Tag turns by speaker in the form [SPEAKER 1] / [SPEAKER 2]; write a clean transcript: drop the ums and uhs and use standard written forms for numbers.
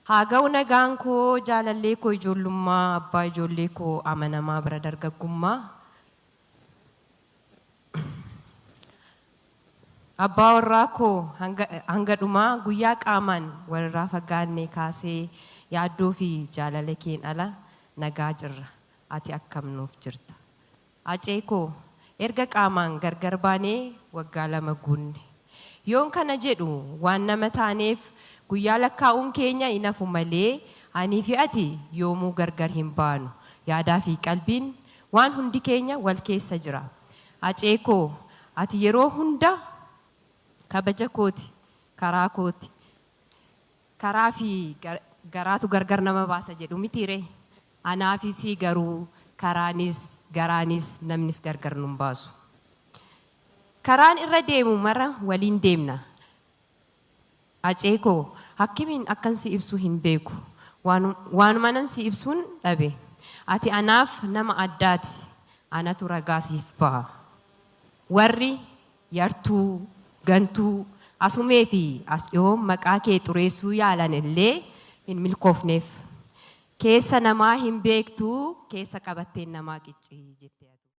[SPEAKER 1] Haa ga'u nagaan koo jaalallee koo ijoollummaa abbaa ijoollee koo amanamaa bara dargaggummaa. Abbaa warraa koo hanga dhumaa guyyaa qaamaan walirraa fagaannee kaasee yaaddoo fi jaalala keen ala nagaa jirra. Ati akkam nuuf jirta? Hacee koo, erga qaamaan gargar baanee waggaa 2 guunne. Yoon kana jedhu waan nama taaneef guyyaa lakkaa'uun keenya hin hafu malee anii fi ati yoomuu gargar hin baanu. Yaadaa fi qalbiin waan hundi keenya wal keessa jira. Hacee koo, ati yeroo hunda kabaja kooti, karaa kooti. Karaa fi garaatu gargar nama baasa jedhu mitiiree? Anaa fi sii garuu karaanis, garaanis, namnis gargar nun baasu. Karaan irra deemu mara waliin deemna. Hacee koo, hakkimiin akkan si ibsu hin beeku. Waanumanan si ibsun dhabe. Ati anaaf nama addaati. Anatu ragaa siif baha. Warri yartuu, gantuu, asumee fi as dhihoon maqaa kee xureessuu yaalan illee hin milkoofneef. Keessa namaa hin beektu, keessa qabatteen namaa qicci jette atu.